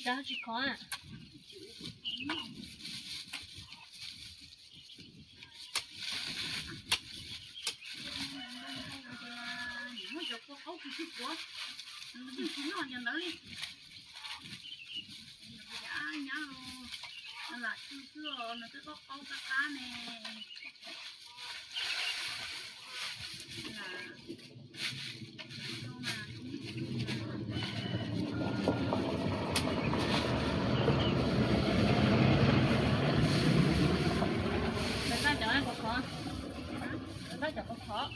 Cov tsis khov. Muab cov kua qaub tsis tsis quav, yeej tsis noj cov ntawd li. Nyab los lam tsuj xwb os, nws twb qaub qaub qab qab ne. Lawv tab cov kuv qhov, lawv tab cov kuv qhov.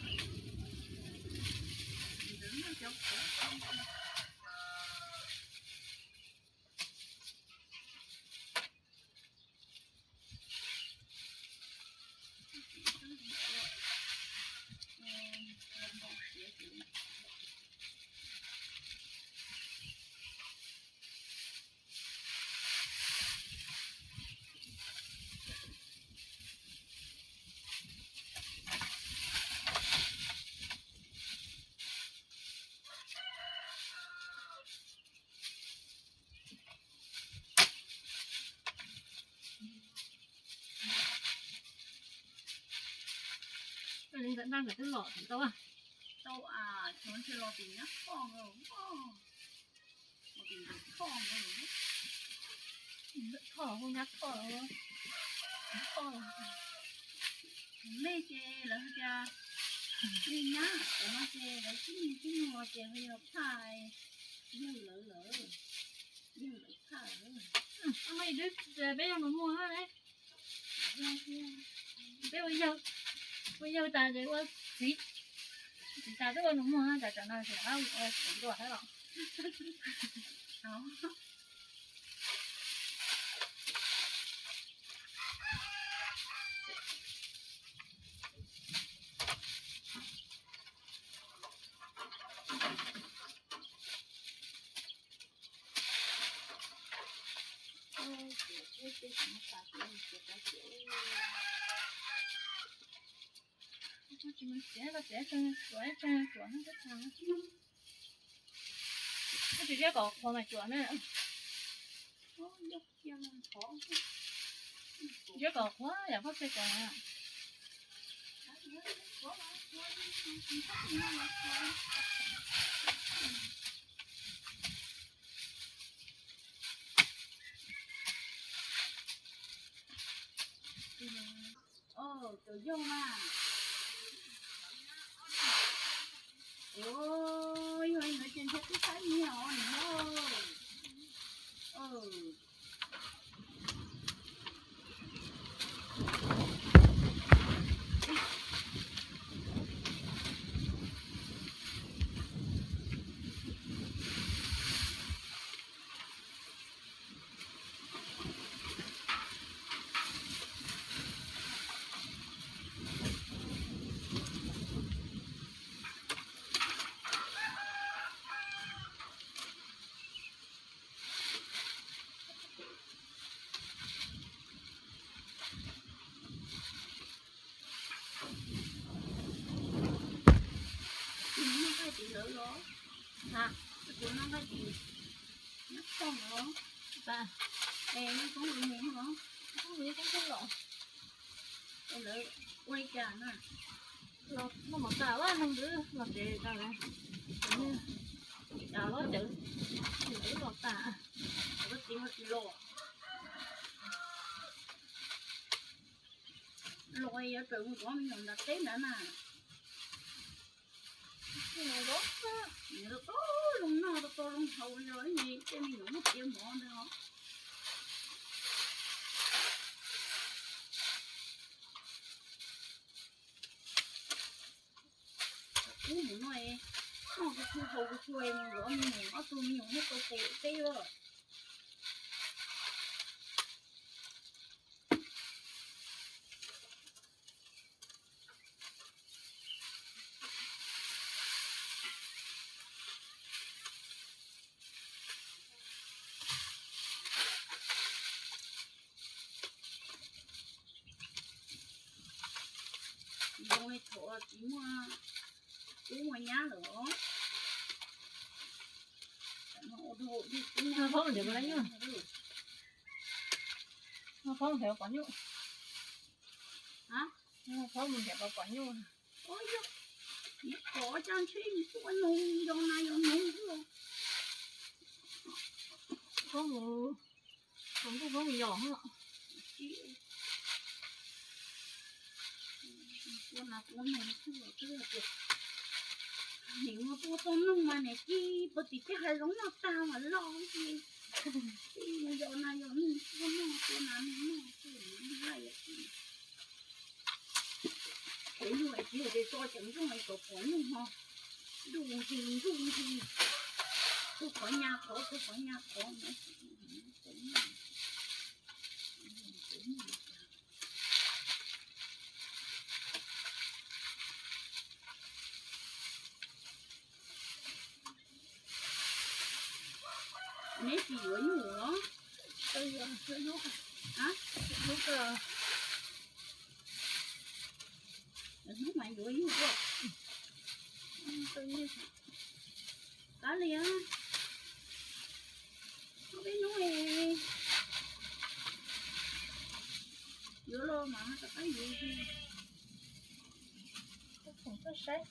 Ntawm no nkawd twb los tau, tau, cov ntshe los tim nyab Thoj nkawd, los tim ntawm Thoj nkawd, Thoj hu nyab Thoj, Thoj. Nej ces lawv hais tias nej nyab, cov no ces lawv tib neeg tib nyuag ces ho yog tshaj, yog lawv lawm, yog lawv tshaj lawm. Ib twb peb yog nus muag ne. Peb ua yawg, ua yawg tas ces ua txiv, txiv tas twb ua nus muag tas, tsam no xyov ua txiv dua thiab los. Tsis ziab kom qhuav mas cuam na. Ziab kom qhuav yam pob txha kom na. Cov yog mas. Yog li ntawd ces ntshe twb saib nyiam os niam hlob. Tus noj nqaij tid lawm los? Tus noj nqaij tid, nyob toj lawm los? Es nej koob hauv mus los? Koob hauv koob los. Es lawv ua li cas na? Los noj mov tas, ua noog twb los tsev tas lawm. Cas los cawv, nws twb los tas. Koj txiv ho tsis los? Los yuav raws mus zov me nyuam nram teb ntawd na. Nws tau zoo noj tau zoo haus li los ib me tej me nyuam muab tiav mov ntawd os. Kub mus no, noj kua txhua haus kua txhua mus zov me nyuam, ob tug me nyuam muab tau pem teb lawm. Thaum tsis muaj tub muaj nyab lawm os. Phob mus nrhiav pos nyuj. Phob mus nrhiav pos nyuj. Phob mus nrhiav pos nyuj. Qhov coj ntshe ua noog yos nas yos noog xwb. Phob mus, phob mus yos. Ua nas ua noog xwb los twb tias nim no tuaj tau noog mas nim ci puag tim tej hav zoov noj tag mas loj ces yos nas yos noog tuaj noj, tua nas noog noj xwb. Laj yog Kuv yug hais tias tso cov nrooj es kom pom nyuj ho ntuj ntsis ntuj ntsis, tu qhov nyas qhov tu qhov nyas qhov. Neb tsis yuav nyuj los? Hnub mas yuav nyuj tuaj. Qab li, ob peb hnub yuav los mas rov qab yuav. Saib.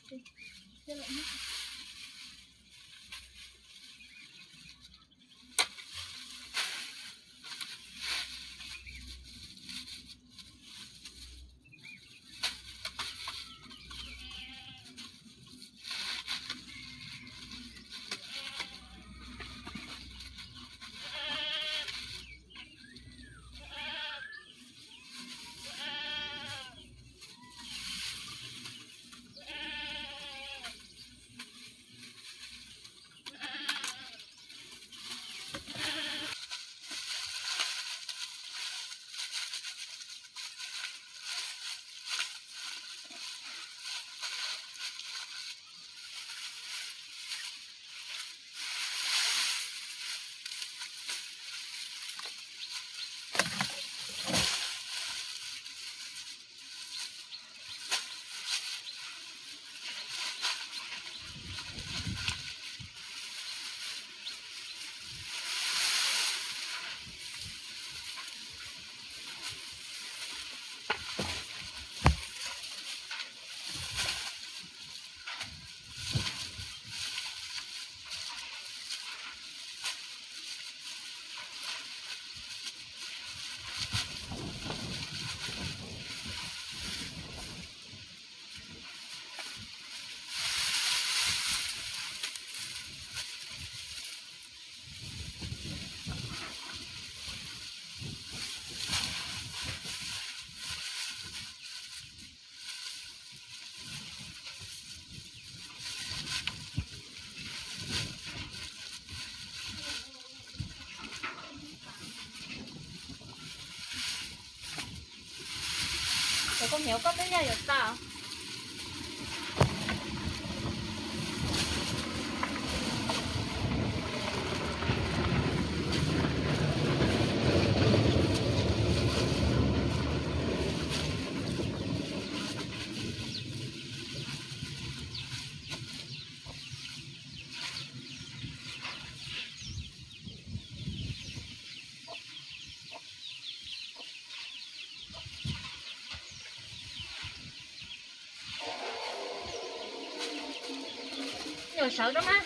Cov koj hniav koj twb yaj yuav tas. Nyuam sawv rau mas.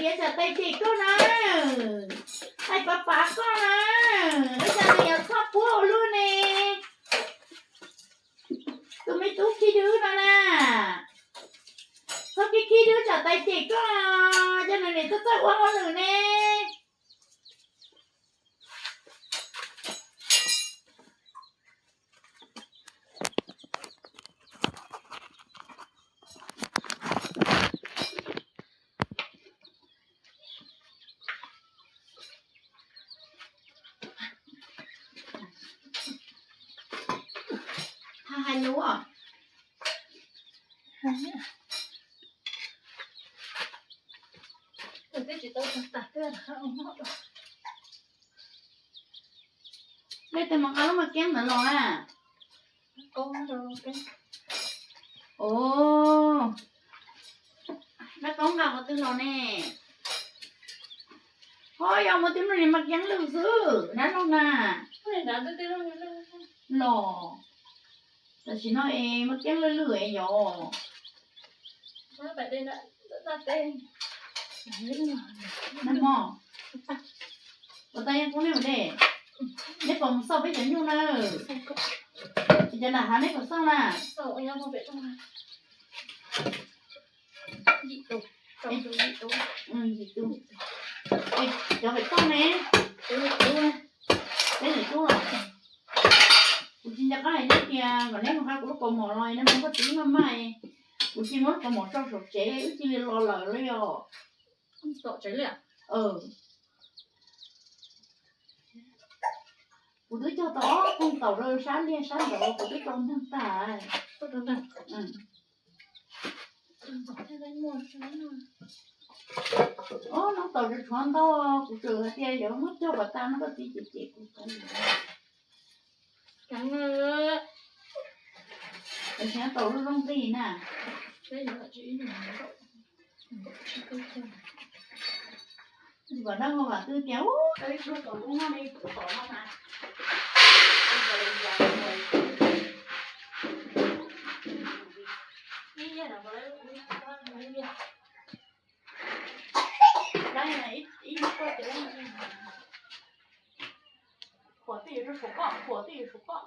Cia tsom tais cem koj na, tais pav pav koj na, ua cas nws yuav txhob puab ua luaj ne? Tus me tub khib dwb no na, txhob khib khib dwb tsom tais cem koj, coj nws niam txawj txawj ua hauj lwm ne. Hais lus. Nej twb mus nqa lub mas kiab ntawd los na? Os, dab koob nqa qhov twg los ne? Ho yog mus twb mus mas kiab lwj xwb dab laug na. Los, tam sim no es mas kiab lwj lwj es yog. Nag hmo, ua tau yeej kub nej ua dej, neb puas mus xauj peb cov nyuj na? Cov nram hav neb puas xauj na? Cov pem toj ne, peb lwm cub los. Kuv tsis nco qab hais neb tias kom neb mus nqa kuv lub kaus mom los neb mus koj txiv maj maj, kuv cia muab lub kaus mom tso saum tsev wb cia li los lawm los yog. Kuv twb cog tau ob koog taum rau sab liaj sab nraud kuv twb tau nteeg tag. Ob noob taum tshuav ntau, kuv tseem hais tias yuav muab cog kom tag no koj txiv cem cem kuv. Tam sim no taum zoo zoo nqis na. Tsis pom dab laug Vam Twb tias, qhuas twj ywm rau saum koj, qhuas twj ywm saum koj.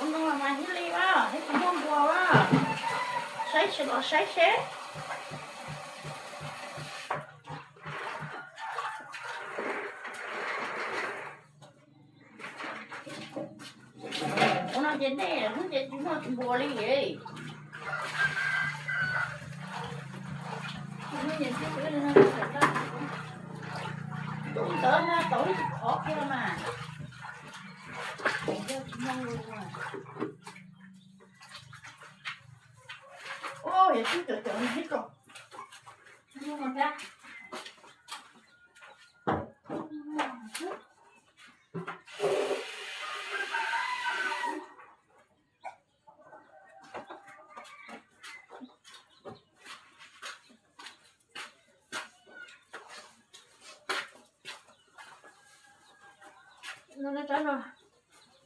Ua no mas thiaj li a, thiaj tsis muaj npua a. Los saib seb. Ua no ces dej hnub ces tsis muaj npua li. Ntuj ntawd mas tau ib tug qhov kiag mas. Ua yog twb cov cov neb ko.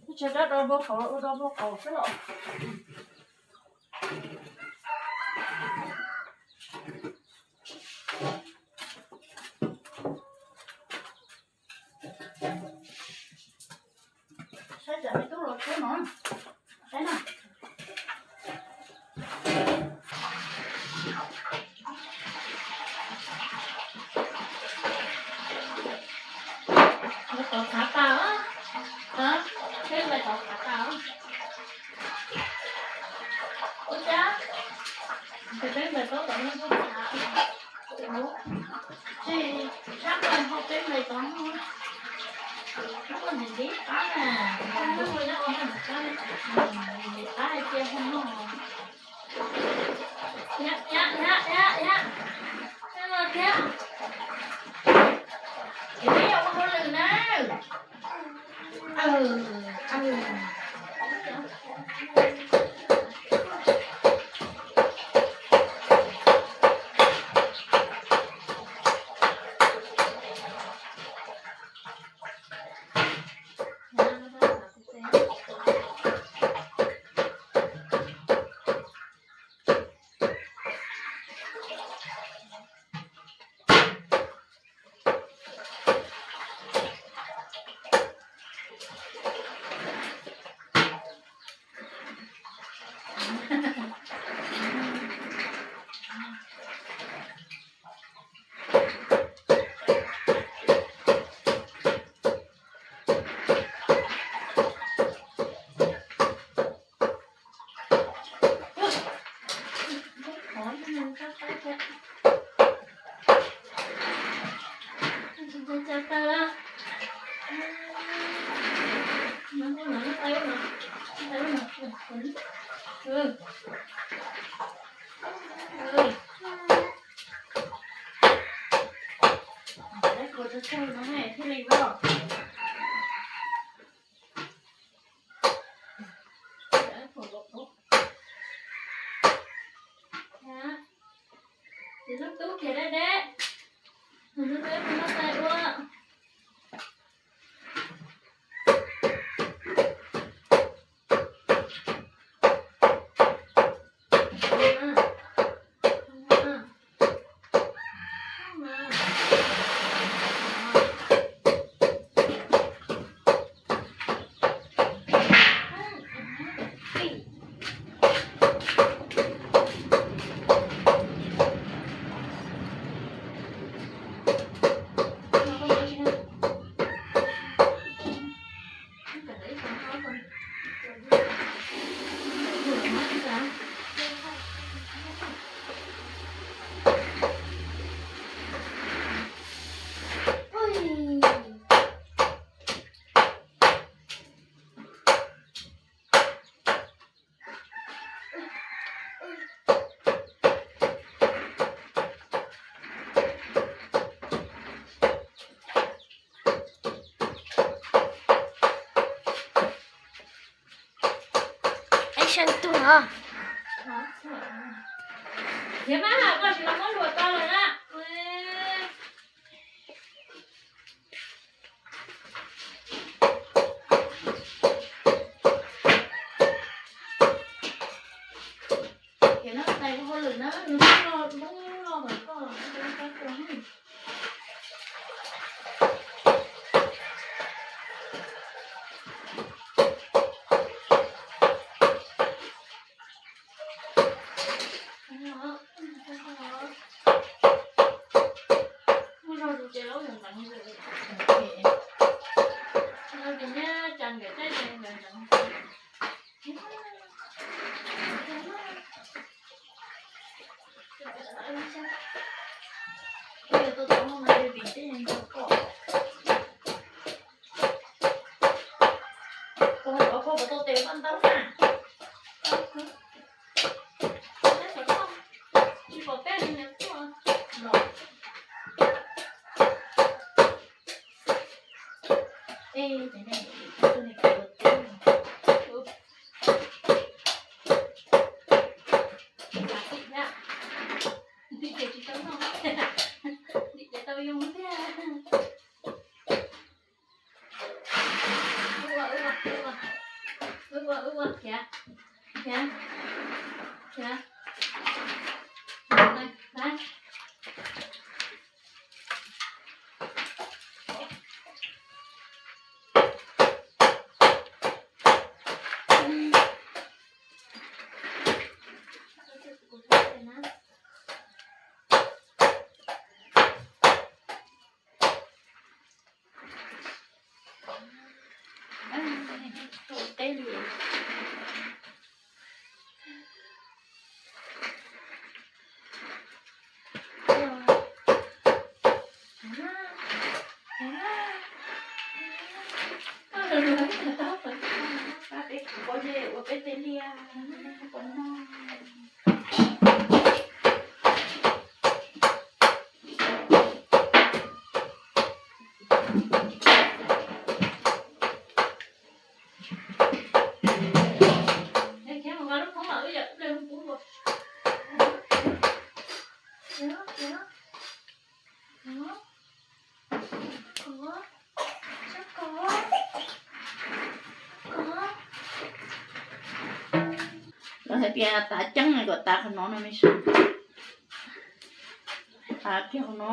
Ib tsa dab do npau qaum ua do npau qaum xwb los. Saib tsam me tub los tub no. Saib na. Tov khav tas, peb nqes tov khav tas. Ua cas peb nqes tov tom no khav. Tsis sab ko ho peb nqes tov no. Sab ko ntim ntiv qab na, ntim qab cia ho no. Ua no thiab. Ces peb yuav ua hauj lwm na. Tus hlub tub kiag deb deb, tus hlub tub tus noj tais ua. Ib sab tug no. Thiab mas koj tsis los muab luas tau lawm na. Ces no tais ua hauj lwm na, nws muab loj, muab loj mas koj los muab tais ua kab tua. Ua koj puas tau tes paj ntaub na? Tsis pom peb li los. Ej, tus ne, tus ne, ntim ces tsis tau noj, ntim ces tau yoo thiab. Ua, ua, ua, ua, ua, khiav, khiav, khiav. Lawv, lawv. Peb kuv ua ze ua peb tej liaj, peb puas noj? Lawv hais tias tav ceeb kom tav qhov no no me ntsis. Tav kiag qhov no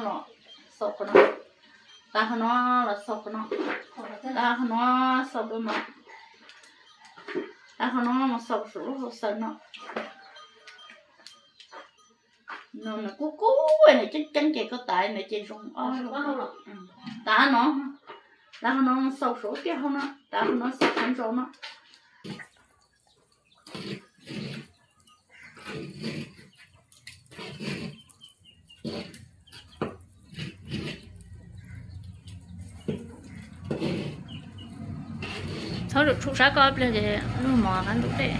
los xaus qhov no. Tav qhov no los xaus qhov no. Tav qhov no xaus qhov no. Tav qhov no mus xaus saum lub hauv xaws no. No nws kub kub, nws ceeb ceeb ces koj tav ntawd ces zoo ob. Tav no, tav qhov no xaus saum tiaj hauv no, tav qhov no xaus qhov ntsaum no. Txhob tshum sab koj pliag ces luag mov qab ntug dej.